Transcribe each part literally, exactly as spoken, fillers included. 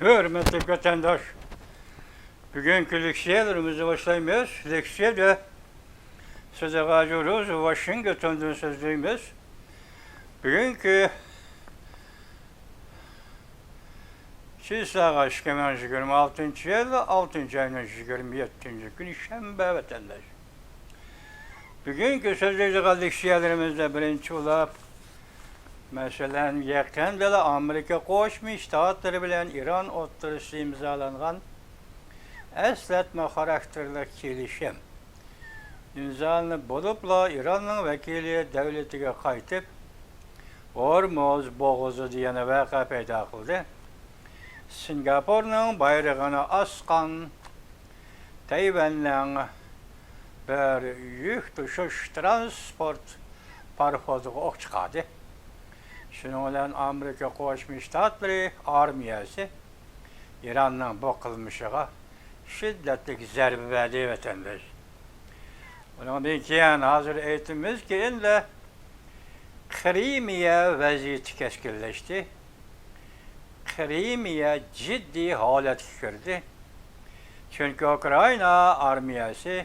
ھۆرمەتلىك ۋەتەنداش، بۈگۈنكى لېكسىيەلىرىمىزنى باشلايمىز. لېكسىيەدە سىدىق ھاجى ئورۇز ۋاشىنگتوندىن سۆزلەيمىز. بۈگۈنكى چىسلاغا ئىككى مىڭ يىگىرمە ئالتىنچى يىل ئالتىنچى ئاينىڭ يىگىرمە يەتتىنچى كۈنى شەنبە ۋەتەنداش. بۈگۈنكى سۆزلەيدىغان لېكسىيەلىرىمىزدە بىرىنچى بولۇپ، مەسىلەن، يېقىندىلا ئامېرىكا قوشما شتاتلىرى بىلەن ئىران ئوتتۇرىسىدا ئىمزالانغان ئەسلەتمە خاراكتېرلىك كېلىشىم ئىمزالىنىپ بولۇپلا، ئىراننىڭ ۋەكىلى دۆلىتىگە قايتىپ، ھورمۇز بوغۇزىدا يەنە ۋەقە پەيدا قىلدى. سىنگاپورنىڭ بايرىغىنى ئاسقان تەيۋەننىڭ بىر يۈك توشۇش تىرانسپورت پاراخوتىغا ئوق چىقاردى. شۇنىڭ بىلەن ئامېرىكا قوشما شتاتلىرى ئارمىيەسى ئىراننىڭ بۇ قىلمىشىغا شىددەتلىك زەربە بەردى، ۋەتەنداش. ئۇنىڭدىن كېيىن، ھازىر ئېيتىمىزكى، ئەمدى قىرىمىيە ۋەزىيىتى كەسكىنلەشتى. قىرىمىيە جىددىي ھالەتكە كىردى. چۈنكى ئۇكرائىنا ئارمىيەسى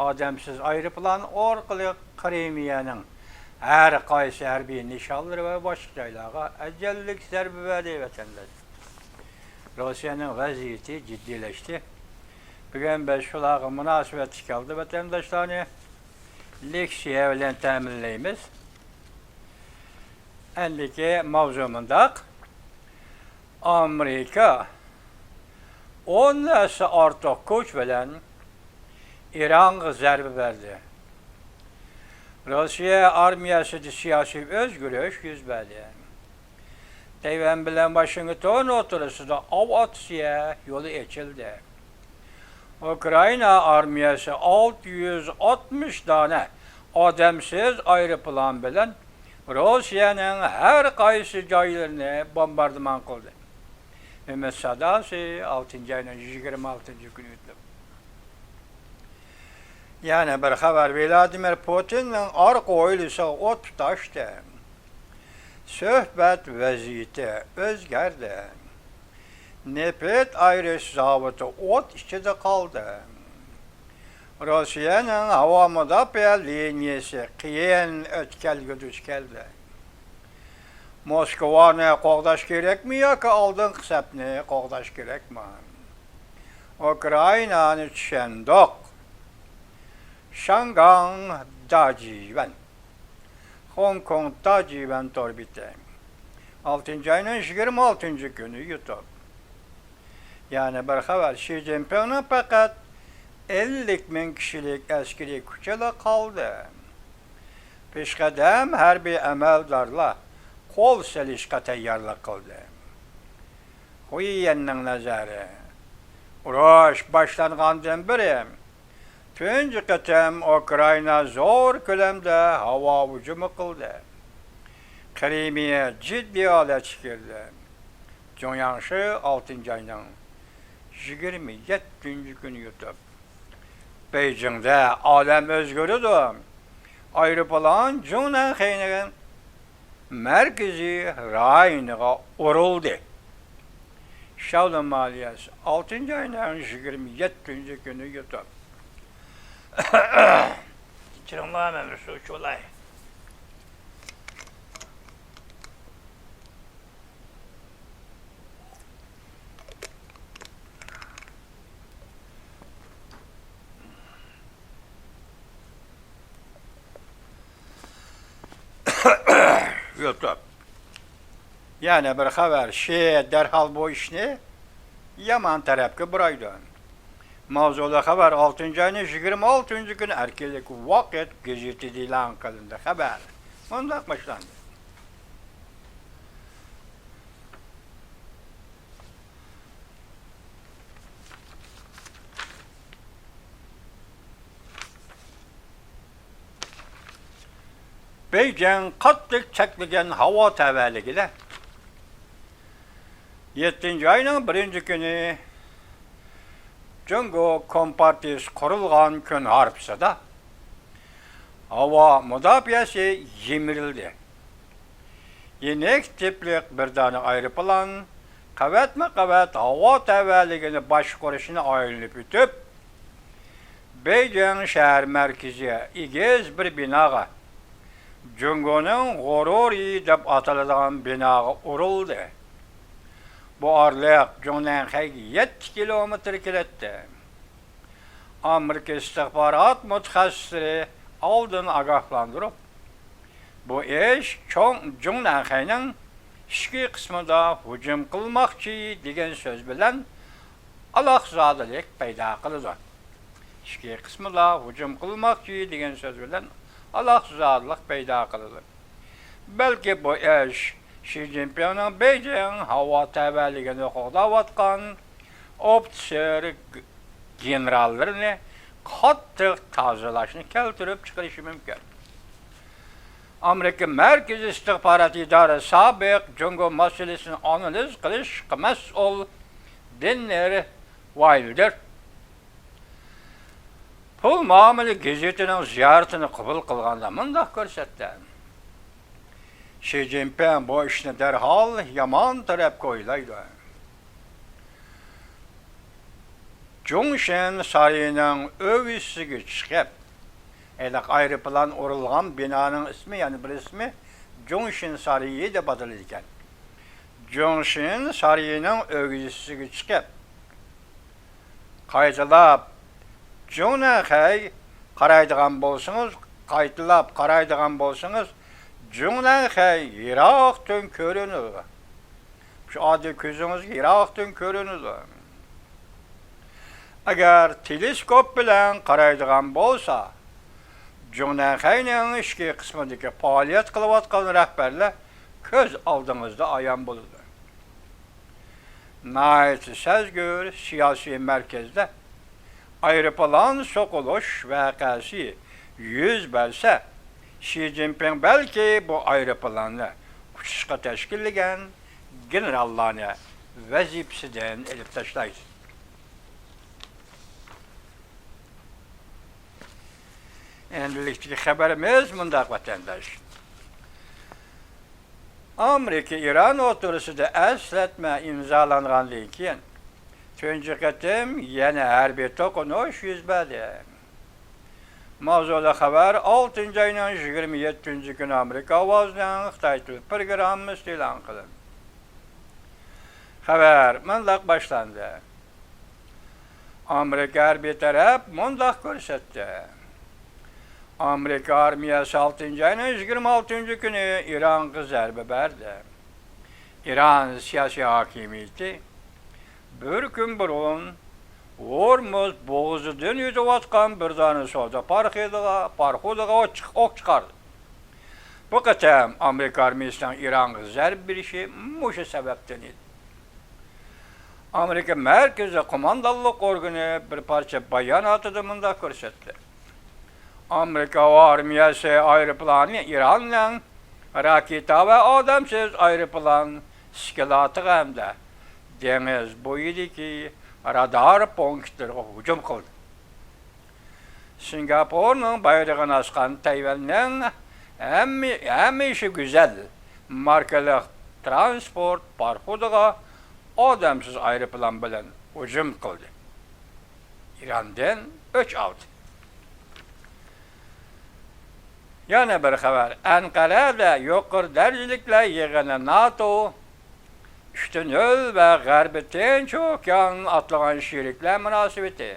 ئادەمسىز ئايروپىلان ئارقىلىق قىرىمىيەنىڭ ھەر قايسى ھەربىي نىشانلىرى ۋە باشقا جايلارغا ئەجەللىك زەربە بەردى، ۋەتەنداش. روسىيەنىڭ ۋەزىيىتى جىددىيلەشتى. بۈگۈن بىز شۇلارغا مۇناسىۋەتلىك ھالدا ۋەتەنداشلارنى لېكسىيە بىلەن تەمىنلەيمىز. ئەندىكى ماۋزۇ مۇنداق. ئامېرىكا ئون ھەسسە ئارتۇق كۈچ بىلەن ئىرانغا زەربە بەردى. روسىيە ئارمىيەسىدە سىياسىي ئۆزگىرىش يۈز بەردى. تەيۋەن بىلەن ۋاشىنگتون ئوتتۇرىسىدا ئاۋىئاتسىيە يولى ئېچىلدى. ئۇكرائىنا ئارمىيەسى ئالتە يۈز ئاتمىش دانە ئادەمسىز ئايروپىلان بىلەن روسىيەنىڭ ھەر قايسى جايلىرىنى بومباردىمان قىلدى. ئۈمىد ساداسى، ئالتىنچى ئاينىڭ يىگىرمە ئالتىنچى كۈنى ئۆتتى. يەنە بىر خەۋەر، ۋلادىمىر پۇتىننىڭ ئارقا ھويلىسىغا ئوت تۇتاشتى. سۆھبەت ۋەزىيىتى ئۆزگەردى. نېفىت ئايرىش زاۋۇتى ئوت ئىچىدە قالدى. روسىيەنىڭ ھاۋا مۇداپىئە لىنىيىسى قىيىن ئۆتكەلگە دۇچ كەلدى. موسكۋانى قوغداش كېرەكمۇ ياكى ئالدىنقى سەپنى قوغداش كېرەكمۇ؟ ئۇكرائىنانى چۈشەندۇق. شاڭگاڭ داجىۋەن. خوڭكوڭ داجىۋەن تور بېتى. ئالتىنچى ئاينىڭ يىگىرمە ئالتىنچى كۈنى يۇتۇپ. يەنە بىر خەۋەر، شى جىنپىڭنىڭ پەقەت ئەللىك مىڭ كىشىلىك ئەسكىرىي كۈچىلا قالدى. پېشقەدەم ھەربىي ئەمەلدارلار قول سېلىشقا تەييارلىق قىلدى. خۇييەننىڭ نەزەرى، ئۇرۇش باشلانغاندىن بېرى تۇنجى قېتىم ئۇكرائىنا زور كۆلەمدە ھاۋا ھۇجۇمى قىلدى. قىرىمىيە جىددىي ھالەتكە كىردى. جۇڭياڭشى ئالتىنچى ئاينىڭ يىگىرمە يەتتىنچى كۈنى يۇتۇپ. بېيجىڭدە ئالەم ئۆزگىرىدۇ. ئايروپىلان جۇڭنەن خېنىڭ مەركىزىي رايونىغا ئۇرۇلدى. شاۋلىن مالىيەسى ئالتىنچى ئاينىڭ يىگىرمە يەتتىنچى كۈنى يۇتۇپ. كېچىرىڭلار، مەن بىر سۇ ئىچىۋالاي. يۇتۇپ. يەنە بىر خەۋەر، شى دەرھال بۇ ئىشنى يامان تەرەپكە بۇرايدۇ. ماۋزۇلۇق خەۋەر، ئالتىنچى ئاينىڭ يىگىرمە ئالتىنچى كۈنى ئەركىنلىك ۋاقىت گېزىتىدە ئېلان قىلىندى. خەۋەر مۇنداق باشلاندى. بېيجىڭ قاتتىق چەكلىگەن ھاۋا تەۋەلىكىدە يەتتىنچى ئاينىڭ بىرىنچى كۈنى جۇڭگو كومپارتىيىسى قۇرۇلغان كۈن ھارپىسىدا ھاۋا مۇداپىئەسى يىمىرىلدى. يېنىك تىپلىق بىر دانە ئايروپىلان قەۋەتمۇ قەۋەت ھاۋا تەۋەلىكىنى باشقۇرۇشنى ئايلىنىپ ئۆتۈپ، بېيجىڭ شەھەر مەركىزى ئېگىز بىر بىناغا، جۇڭگونىڭ غۇرۇرى دەپ ئاتىلىدىغان بىناغا ئۇرۇلدى. بۇ ئارىلىق جۇڭنەنخەيگە يەتتە كىلومېتىر كېلەتتى. ئامېرىكا ئىستىخبارات مۇتەخەسسىسلىرى ئالدىن ئاگاھلاندۇرۇپ، بۇ ئىش چوڭ جۇڭنەنخەينىڭ ئىچكى قىسمىدا ھۇجۇم قىلماقچى دېگەن سۆز بىلەن ئالاقزادىلىك پەيدا قىلىدۇ. ئىچكى قىسمىدا ھۇجۇم قىلماقچى دېگەن سۆز بىلەن ئالاقزادىلىق پەيدا قىلىدۇ. بەلكى بۇ ئىش شى جىنپىڭنىڭ بېيجىڭ ھاۋا تەۋەلىكىنى قوغداۋاتقان ئوفىتسېر گېنېراللىرىنى قاتتىق تازىلاشنى كەلتۈرۈپ چىقىرىشى مۇمكىن. ئامېرىكا مەركىزىي ئىستىخبارات ئىدارىسى سابىق جۇڭگو مەسىلىسىنى ئانالىز قىلىشقا مەسئۇل دېننېر ۋايلدېر پۇل مۇئامىلە گېزىتىنىڭ زىيارىتىنى قوبۇل قىلغاندا مۇنداق كۆرسەتتى: شى جىنپىڭ بۇ ئىشنى دەرھال يامان تەرەپكە ئويلايدۇ. جۇڭشىن سارىيىنىڭ ئۆگزىسىگە چىقىپ، ھېلىقى ئايروپىلان ئۇرۇلغان بىنانىڭ ئىسمى، يەنە بىر ئىسمى جۇڭشىن سارىيى دەپ ئاتىلىدىكەن. جۇڭشىن سارىيىنىڭ ئۆگزىسىگە چىقىپ، قايتىلاپ جۇڭنەنخەي قارايدىغان بولسىڭىز، قايتىلاپ قارايدىغان بولسىڭىز، جۇڭنەنخەي يىراقتىن كۆرۈنىدۇ. شۇ ئاددىي كۆزىڭىزگە يىراقتىن كۆرۈنىدۇ. ئەگەر تېلېسكوپ بىلەن قارايدىغان بولسا، جۇڭنەنخەينىڭ ئىچكى قىسمىدىكى پائالىيەت قىلىۋاتقان رەھبەرلەر كۆز ئالدىڭىزدا ئايان بولىدۇ. ناھايىتى سەزگۈر سىياسىي مەركەزدە ئايروپىلان سوقۇلۇش ۋەقەسى يۈز بەرسە، شى جىنپىڭ بەلكى بۇ ئايروپىلاننى ئۇچۇشقا تەشكىللىگەن گېنېراللارنى ۋەزىپىسىدىن ئېلىپ تاشلايدۇ. ئەمدىلىكتىكى خەۋىرىمىز مۇنداق، ۋەتەنداش. ئامېرىكا ئىران ئوتتۇرىسىدا ئەسلەتمە ئىمزالانغاندىن كېيىن، تۇنجى قېتىم يەنە ھەربىي توقۇنۇش يۈز بەردى. ماۋزۇلۇق خەۋەر ئالتىنچى ئاينىڭ يىگىرمە يەتتىنچى كۈنى ئامېرىكا ئاۋازىنىڭ خىتاي تىل پروگراممىسىدا ئېلان قىلىندى. خەۋەر مۇنداق باشلاندى. ئامېرىكا ھەربىي تەرەپ مۇنداق كۆرسەتتى. ئامېرىكا ئارمىيەسى ئالتىنچى ئاينىڭ يىگىرمە ئالتىنچى كۈنى ئىرانغا زەربە بەردى. ئىران سىياسىي ھاكىمىيىتى بىر كۈن بۇرۇن ھورمۇز بوغۇزىدىن ئۆتۈۋاتقان بىر دانە سودا پارخىدىغا، پارخودىغا ئوق چىق-، ئوق چىقاردى. بۇ قېتىم ئامېرىكا ئارمىيىسىنىڭ ئىرانغا زەربە بېرىشى مۇشۇ سەۋەبتىن ئىدى. ئامېرىكا مەركىزىي قوماندانلىق ئورگىنى بىر پارچە باياناتىدا مۇنداق كۆرسەتتى: ئامېرىكا ھاۋا ئارمىيەسى ئايروپىلانى ئىراننىڭ راكېتا ۋە ئادەمسىز ئايروپىلان ئىسكىلاتىغا ھەمدە دېڭىز بويىدىكى رادار پونكىتلىرىغا ھۇجۇم قىلدى. سىنگاپورنىڭ بايرىقىنى ئاسقان تەيۋەننىڭ ھەممە، ھەممە ئىشى گۈزەل ماركىلىق تىرانسپورت پاراخوتىغا ئادەمسىز ئايروپىلان بىلەن ھۇجۇم قىلدى. ئىراندىن ئۆچ ئالدى. يەنە بىر خەۋەر. ئەنقەرەدە يۇقىرى دەرىجىلىكلەر يىغىنى ناتو ئۈچتە نۆل ۋە غەربىي تىنچ ئوكيان ئاتلىغان شېرىكلەر مۇناسىۋىتى.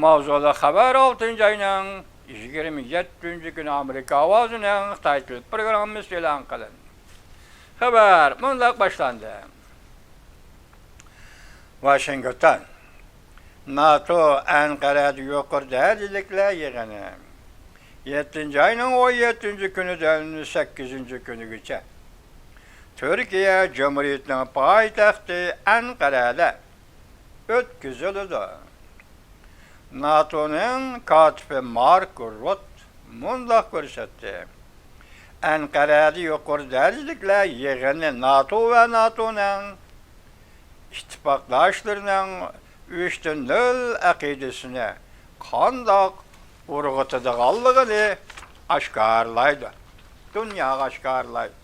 ماۋزۇلۇق خەۋەر ئالتىنچى ئاينىڭ يىگىرمە يەتتىنچى كۈنى ئامېرىكا ئاۋازىنىڭ خىتاي تىل پروگراممىسىدا ئېلان قىلىندى. خەۋەر مۇنداق باشلاندى. ۋاشىنگتون. ناتو ئەنقەرەدە يۇقىرى دەرىجىلىكلەر يىغىنى يەتتىنچى ئاينىڭ ئون يەتتىنچى كۈنىدىن سەككىزىنچى كۈنىگىچە تۈركىيە جۇمھۇرىيىتىنىڭ پايتەختى ئەنقەرەدە ئۆتكۈزۈلىدۇ. ناتونىڭ كاتىپى مارك رۇت مۇنداق كۆرسەتتى: ئەنقەرەدە يۇقىرى دەرىجىلىكلەر يىغىنى ناتو ۋە ناتونىڭ ئىتتىپاقداشلىرىنىڭ ئۈچتە نۆل ئەقىدىسىنى قانداق ئۇرغۇتىدىغانلىقىنى ئاشكارىلايدۇ، دۇنياغا ئاشكارىلايدۇ.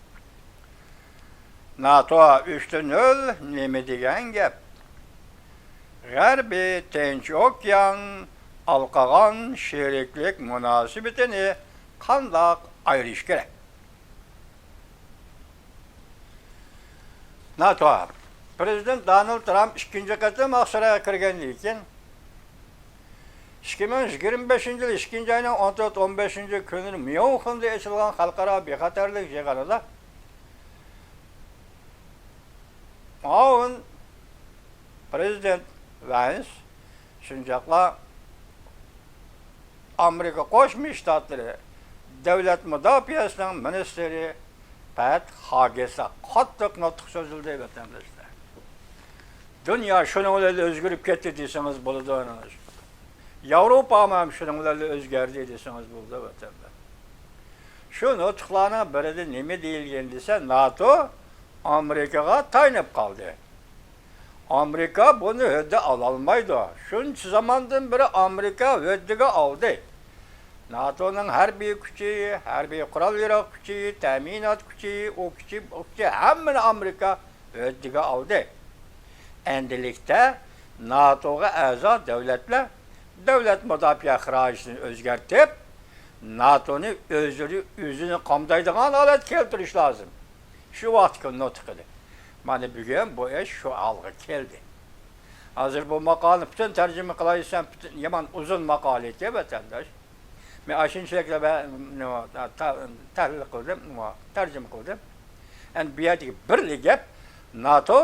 ناتو ئۈچ تە نۆل نېمە دېگەن گەپ؟ غەربىي تىنچ ئوكيان ھالقىغان شېرىكلىك مۇناسىۋىتىنى قانداق ئايرىش كېرەك؟ ناتو. پىرېزىدېنت دونالد ترامپ ئىككىنچى قېتىم ئاقسارايغا كىرگەندىن كېيىن، ئىككى مىڭ يىگىرمە بەشىنچى يىل ئىككىنچى ئاينىڭ ئون تۆت، ئون بەشىنچى كۈنلىرى ميۇنخېندا ئېچىلغان خەلقئارا بىخەتەرلىك يىغىنىدا مۇئاۋىن پىرېزىدېنت ۋەنس، شۇنداقلا ئامېرىكا قوشما شتاتلىرى دۆلەت مۇداپىئەسىنىڭ مىنىستىرى پەت خاگېسا قاتتىق نۇتۇق سۆزلىدى، ۋەتەنداشلار. دۇنيا شۇنىڭ بىلەن ئۆزگىرىپ كەتتى دېسىڭىز بولىدۇ، ئانا. ياۋروپامۇ ھەم شۇنىڭ بىلەن ئۆزگەردى دېسىڭىز بولىدۇ، ۋەتەنداش. شۇ نۇتۇقلارنىڭ بىرىدە نېمە دېيىلگەن دېسە، ناتو ئامېرىكىغا تايىنىپ قالدى. ئامېرىكا بۇنى ھۆددە ئالالمايدۇ. شۇنچە زاماندىن بېرى ئامېرىكا ھۆددىگە ئالدى. ناتونىڭ ھەربىي كۈچى، ھەربىي قورال-ياراغ كۈچى، تەمىنات كۈچى، ئۇ كۈچى، بۇ كۈچى، ھەممىنى ئامېرىكا ھۆددىگە ئالدى. ئەمدىلىكتە ناتوغا ئەزا دۆلەتلەر دۆلەت مۇداپىئە خىراجىتىنى ئۆزگەرتىپ، ناتونى ئۆزلىرى، ئۆزىنى قامدايدىغان ھالەتكە كەلتۈرۈش لازىم. شۇ ۋاقىتتىكى نۇتۇق ئىدى. مانا بۈگۈن بۇ ئىش شۇ ھالغا كەلدى. ھازىر بۇ ماقالىنى پۈتۈن تەرجىمە قىلايسەن، پۈتۈن، يامان ئۇزۇن ماقالە ئىكەن، ۋەتەنداش. مەن ئاشۇنچىلىكلا بە-، نېمە، تا-، تەھلىل قىلدىم، نېمە، تەرجىمە قىلدىم. ئەمدى بۇ يەردىكى بىرلا گەپ، ناتو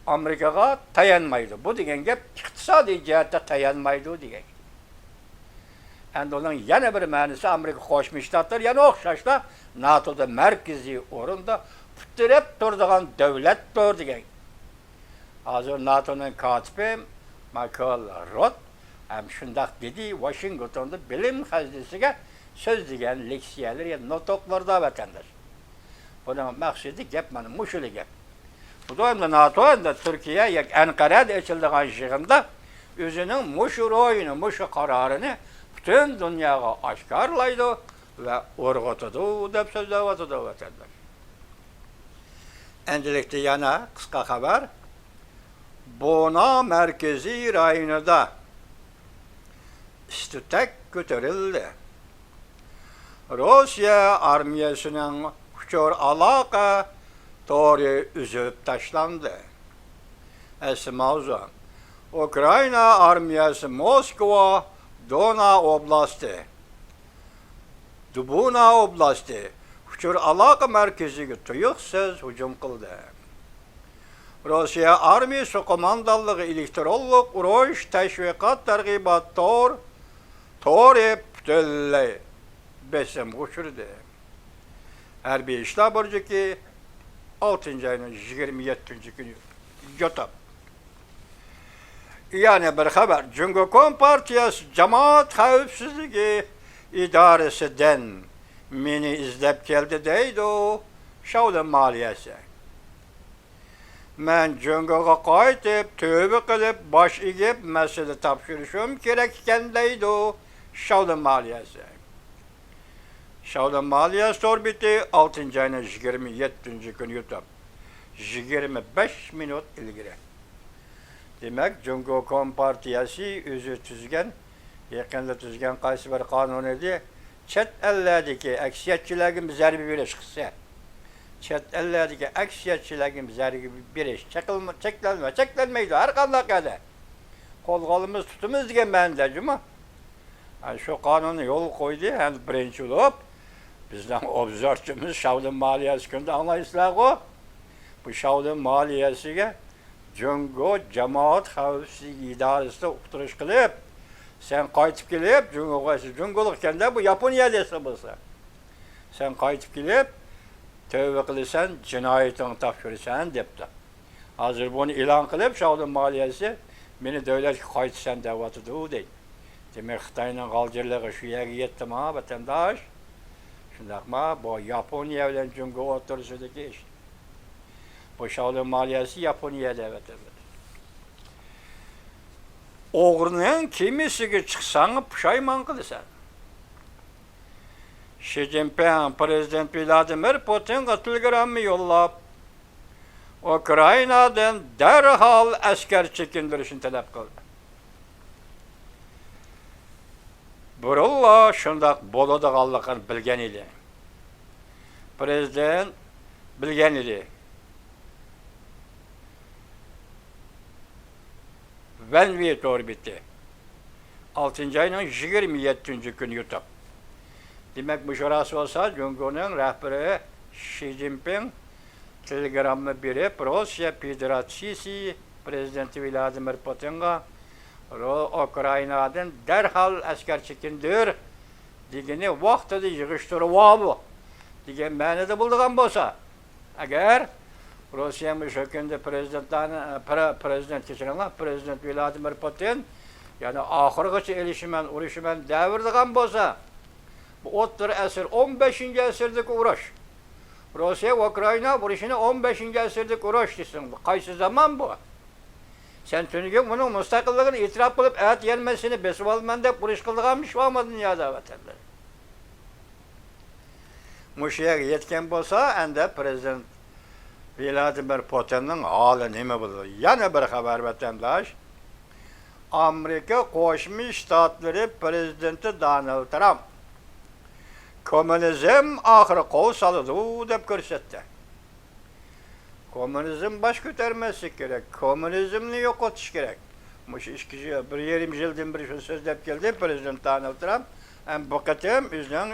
ئامېرىكىغا تايانمايدۇ. بۇ دېگەن گەپ ئىقتىسادىي جەھەتتە تايانمايدۇ دېگەن گەپ. ئەمدى ئۇنىڭ يەنە بىر مەنىسى، ئامېرىكا قوشما شتاتلىرى يەنە ئوخشاشلا ناتودا مەركىزىي ئورۇندا پۇت تىرەپ تۇرىدىغان دۆلەتتۇر دېگەن گەپ. ھازىر ناتونىڭ كاتىپى مايكل روت ھەم شۇنداق دېدى، ۋاشىنگتوندا بىلىم خەزنىسىگە سۆزلىگەن لېكسىيەلىرى، نۇتۇقلىرىدا، ۋەتەنداش. بۇنىڭ مەقسىتى گەپ مانا مۇشۇلا گەپ. بۇ ئەمدى ناتو ئەمدى تۈركىيە ياكى ئەنقەرەدە ئېچىلىدىغان يىغىندا ئۆزىنىڭ مۇشۇ روھىنى، مۇشۇ قارارىنى پۈتۈن دۇنياغا ئاشكارىلايدۇ ۋە ئۇرغۇتىدۇ دەپ سۆزلەۋاتىدۇ، ۋەتەنداش. ئەمدىلىكتە يەنە قىسقا خەۋەر. بونا مەركىزىي رايونىدا ئىس-تۈتەك كۆتۈرۈلدى. روسىيە ئارمىيەسىنىڭ ئۇچۇر ئالاقە تورى ئۈزۈپ تاشلاندى. ئەسلى ماۋزۇ. ئۇكرائىنا ئارمىيەسى موسكۋا دونا ئوبلاستى، دۇبۇنا ئوبلاستى ئۇچۇر ئالاقە مەركىزىگە تۇيۇقسىز ھۇجۇم قىلدى. روسىيە ئارمىيىسى قوماندانلىقى ئېلېكترونلۇق ئۇرۇش تەشۋىقات تەرغىبات تور، تورى پۈتۈنلەي بېسىمغا ئۇچرىدى. ھەربىي ئىشلار بۇرجىكى، ئالتىنچى ئاينىڭ يىگىرمە يەتتىنچى كۈنى يوتاپ. يەنە بىر خەۋەر. جۇڭگو كومپارتىيەسى جامائەت خەۋپسىزلىكى ئىدارىسىدىن مېنى ئىزدەپ كەلدى دەيدۇ شاۋلىن مالىيەسى. مەن جۇڭگوغا قايتىپ، تۆۋە قىلىپ، باش ئېگىپ، مەسىلە تاپشۇرۇشۇم كېرەك ئىكەن دەيدۇ شاۋلىن مالىيەسى. شاۋلىن مالىيەسى تور بېتى، ئالتىنچى ئاينىڭ يىگىرمە يەتتىنچى كۈنى يوتاپ، يىگىرمە بەش مىنۇت ئىلگىرى. دېمەك، جۇڭگو كومپارتىيەسى ئۆزى تۈزگەن، يېقىندا تۈزگەن قايسى بىر قانۇن ئىدى؟ چەت ئەللەردىكى ئەكسىيەتچىلەرگە زەربە بېرىش قىلسا، چەت ئەللەردىكى ئەكسىيەتچىلەرگە زەربە بېرىش چەكلىنمە-، چەكلەنمە-، چەكلەنمەيدۇ، ھەر قانداق يەردە. قوزغىلىمىز، تۇتىمىز دېگەن مەنىدە جۇمۇ. ئە، شۇ قانۇننى يولغا قويدى. ھەم بىرىنچى بولۇپ بىزنىڭ ئوبزورچىمىز شاۋلىن مالىيەسى كۈندە ئاڭلايسىلەرغۇ. بۇ شاۋلىن مالىيەسىگە جۇڭگو جامائەت خەۋپسىزلىكى ئىدارىسىدا ئۇقتۇرۇش قىلىپ، سەن قايتىپ كېلىپ، جۇڭگوغا، جۇڭگولۇق ئىكەندە، بۇ ياپونىيە دېسە بولسا. سەن قايتىپ كېلىپ، تەۋبە قىلىسەن، جىنايىتىڭنى تاپشۇرىسەن، دەپتۇ. ھازىر بۇنى ئېلان قىلىپ، شاۋلىن مالىيەسى مېنى دۆلەتكە قايتىسەن دەۋاتىدۇ، دەيدۇ. دېمەك، خىتاينىڭ غالجىرلىقى شۇ يەرگە يەتتىما، ۋەتەنداش؟ شۇنداقما؟ بۇ ياپونىيە بىلەن جۇڭگو ئوتتۇرىسىدىكى ئىش. بۇ شاۋلىن مالىيەسى ياپونىيەدە، ۋەتەنداش. ئوغرىنىڭ كېمىسىگە چىقساڭ، پۇشايمان قىلىسەن. شى جىنپىڭ پىرېزىدېنت ۋلادىمىر پۇتىنغا تېلېگرامما يوللاپ، ئۇكرائىنادىن دەرھال ئەسكەر چېكىندۈرۈشنى تەلەپ قىلدى. بۇرۇنلا شۇنداق بولىدىغانلىقىنى بىلگەن ئىدى. پىرېزىدېنت بىلگەن ئىدى. ۋەن ۋې تور بېتى. ئالتىنچى ئاينىڭ يىگىرمە يەتتىنچى كۈنى يۇتۇق. دېمەك، مۇشۇ راست بولسا، جۇڭگونىڭ رەھبىرى شى جىنپىڭ تېلېگرامما بېرىپ، روسىيە فېدېراتسىيىسى پىرېزىدېنتى ۋلادىمىر پۇتىنغا، رو-، ئۇكرائىنادىن دەرھال ئەسكەر چېكىندۈر دېگىنى ۋاقتىدا يىغىشتۇرۇۋالغىن دېگەن مەنىدە بولىدىغان بولسا، ئەگەر روسىيە مۇشۇ كۈندە پىرېزىدېنتلارنى، پىر-، پىرېزىدېنت، كەچۈرۈڭلار، پىرېزىدېنت ۋلادىمىر پۇتىن يەنە ئاخىرغىچە ئېلىشىمەن، ئۇرۇشىمەن دەۋېرىدىغان بولسا، بۇ ئوتتۇرا ئەسىر، ئون بەشىنچى ئەسىردىكى ئۇرۇش. روسىيە ئۇكرائىنا ئۇرۇشىنى ئون بەشىنچى ئەسىردىكى ئۇرۇش دېسەڭ، بۇ قايسى زامان بۇ؟ سەن تۈنۈگۈن ئۇنىڭ مۇستەقىللىقىنى ئېتىراپ قىلىپ، ئەتە يەنە مەن سېنى بېسىۋالىمەن دەپ ئۇرۇش قىلىدىغان ئىش بارمۇ دۇنيادا، ۋەتەنلەر؟ مۇشۇ يەرگە يەتكەن بولسا، ئەندى پىرېزىدېنت ۋلادىمىر پۇتىننىڭ ھالى نېمە بولىدۇ؟ يەنە بىر خەۋەر، ۋەتەنداش. ئامېرىكا قوشما شتاتلىرى پىرېزىدېنتى دونالد ترامپ كوممۇنىزم ئاخىرى قول سالىدۇ دەپ كۆرسەتتى. كوممۇنىزم باش كۆتەرمەسلىكى كېرەك، كوممۇنىزمنى يوقىتىش كېرەك. مۇشۇ ئىككى يىل، بىر يېرىم يىلدىن بېرى شۇنى سۆزلەپ كەلدى پىرېزىدېنت دونالد ترامپ. ھەم بۇ قېتىم ئۆزىنىڭ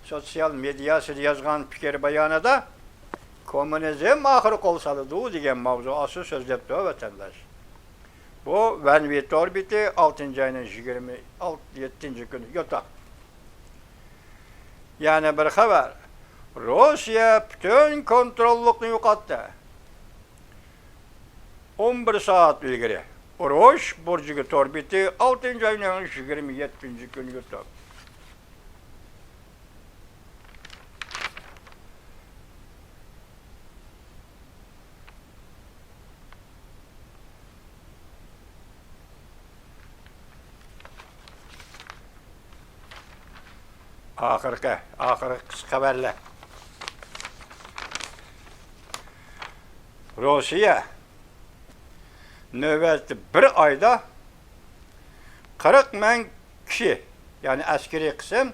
سوتسىيال مېدىياسىدا يازغان پىكىر بايانىدا كوممۇنىزم ئاخىرى قول سالىدۇ دېگەن ماۋزۇ ئاستىدا سۆزلەپتۇ، ۋەتەنداش. بۇ ۋەن ۋې تور بېتى، ئالتىنچى ئاينىڭ يىگىرمە يەتتىنچى كۈنى يوتاق. يەنە بىر خەۋەر. روسىيە پۈتۈن كونتروللۇقنى يوقاتتى. ئون بىر سائەت ئىلگىرى ئۇرۇش بۇرجىكى تور بېتى، ئالتىنچى ئاينىڭ يىگىرمە يەتتىنچى كۈنى يوتاق. ئاخىرقى، ئاخىرقى قىسقا خەۋەرلەر. روسىيە نۆۋەتتە بىر ئايدا قىرىق مىڭ كىشى، يەنى ئەسكىرىي قىسىم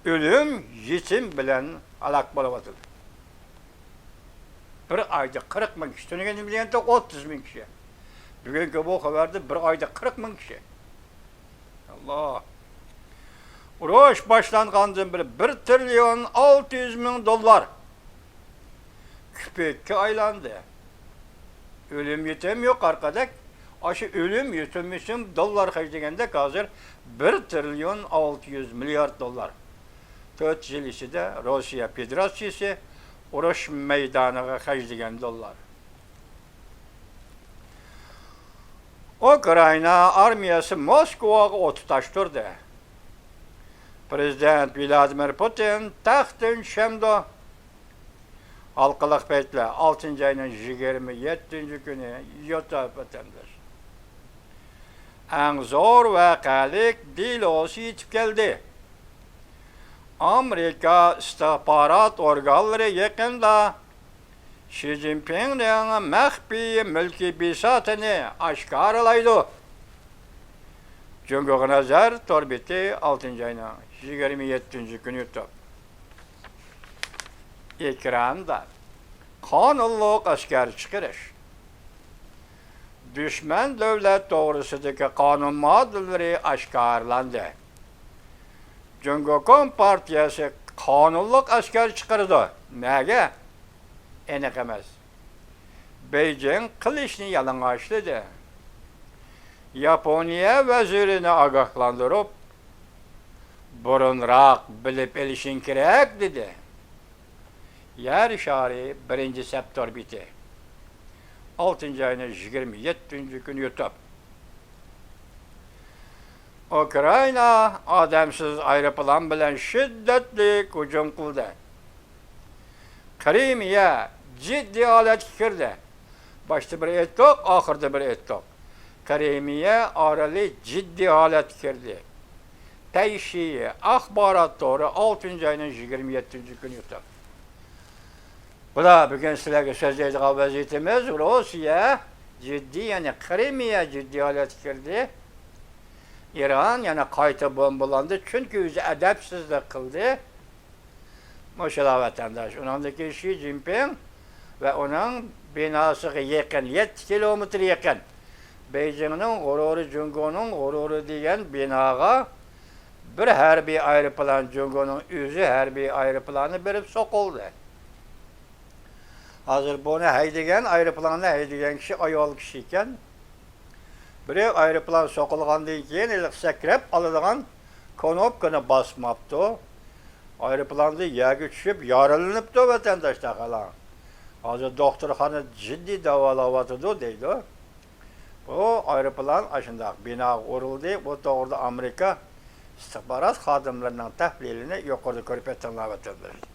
ئۆلۈم، يېتىم بىلەن ھالاك بولۇۋاتىدۇ. بىر ئايدا قىرىق مىڭ كىشى. تۈنۈگۈن نېمە دېگەنتى؟ ئوتتۇز مىڭ كىشى. بۈگۈنكى بۇ خەۋەردە بىر ئايدا قىرىق مىڭ كىشى. ئاللا. ئۇرۇش باشلانغاندىن بېرى بىر تىرىليون ئالتە يۈز مىڭ دوللار كۈپەيكە ئايلاندى. ئۆلۈم يېتىم يوق ئارقىدەك، ئاشۇ ئۆلۈم يېتىم ئۈچۈن دوللار خەجلىگەندەك، ھازىر بىر تىرىليون ئالتە يۈز مىليارد دوللار. تۆت يىل ئىچىدە روسىيە فېدېراتسىيىسى ئۇرۇش مەيدانىغا خەجلىگەن دوللار. ئۇكرائىنا ئارمىيەسى موسكۋاغا ئوت تۇتاشتۇردى. پىرېزىدېنت ۋلادىمىر پۇتىن تەختتىن چۈشەمدۇ؟ ھالقىلىق پەيتلەر، ئالتىنچى ئاينىڭ يىگىرمە يەتتىنچى كۈنى يوتاپ ئۆتەمدىش. ئەڭ زور ۋەقەلىك دېلوسى يېتىپ كەلدى. ئامېرىكا ئىستىخبارات ئورگانلىرى يېقىندا شى جىنپىڭنىڭ مەخپىي مۈلكىي بىساتىنى ئاشكارىلايدۇ. جۇڭگوغا نەزەر تور بېتى، ئالتىنچى ئاينىڭ يىگىرمە يەتتىنچى كۈنى يوتاپ. ئېكراندا قانۇنلۇق ئەسكەر چىقىرىش، دۈشمەن دۆلەت توغرىسىدىكى قانۇن ماددىلىرى ئاشكارىلاندى. جۇڭگو كومپارتىيەسى قانۇنلۇق ئەسكەر چىقىرىدۇ. نەگە؟ ئېنىق ئەمەس. بېيجىڭ قىلىچنى يالىڭاچلىدى. ياپونىيە ۋەزىرىنى ئاگاھلاندۇرۇپ، بۇرۇنراق بىلىپ ئېلىشىڭ كېرەك، دېدى. يەر شارى بىرىنچى سەپ تور بېتى. ئالتىنچى ئاينىڭ يىگىرمە يەتتىنچى كۈنى يوتاپ. ئۇكرائىنا ئادەمسىز ئايروپىلان بىلەن شىددەتلىك ھۇجۇم قىلدى. قىرىمىيە جىددىي ھالەتكە كىردى. باشتا بىر ئېيتتۇق، ئاخىرىدا بىر ئېيتتۇق. قىرىمىيە ئارىلى جىددىي ھالەتكە كىردى. پەيشى ئاخبارات تورى ئالتىنچى ئاينىڭ يىگىرمە يەتتىنچى كۈنى يوتاپ. بۇلار بۈگۈن سىلەرگە سۆزلەيدىغان ۋەزىيىتىمىز، روسىيە جىددىي، يەنى قىرىمىيە جىددىي ھالەتكە كىردى. ئىران يەنە قايتا بومبىلاندى، چۈنكى ئۆزى ئەدەپسىزلىك قىلدى. مۇشۇلار ۋەتەنداش. ئۇنىڭدىن كېيىن شى جىنپىڭ ۋە ئۇنىڭ بىناسىغا يېقىن، يەتتە كىلومېتىر يېقىن، بېيجىڭنىڭ غۇرۇرى، جۇڭگونىڭ غۇرۇرى دېگەن بىناغا بىر ھەربىي ئايروپىلان، جۇڭگونىڭ ئۆزى ھەربىي ئايروپىلانى بېرىپ سوقۇلدى. ھازىر بۇنى ھەيدىگەن، ئايروپىلاننى ھەيدىگەن كىشى ئايال كىشى ئىكەن. بىرى ئايروپىلان سوقۇلغاندىن كېيىن ھېلىقى سەكرەپ ئالىدىغان كونوپكىنى باسماپتۇ. ئايروپىلاندىن يەرگە چۈشۈپ يارىلىنىپتۇ ۋەتەنداشلار، قاراڭ. ھازىر دوختۇرخانىدا جىددىي داۋالاۋاتىدۇ دەيدۇ. بۇ ئايروپىلان ئاشۇنداق بىناغا ئۇرۇلدى. بۇ توغرىدا ئامېرىكا ئىستىخبارات خادىملىرىنىڭ تەھلىلىنى يۇقىرىدا كۆرۈپ ئۆتتۈڭلار ۋەتەنداشلار.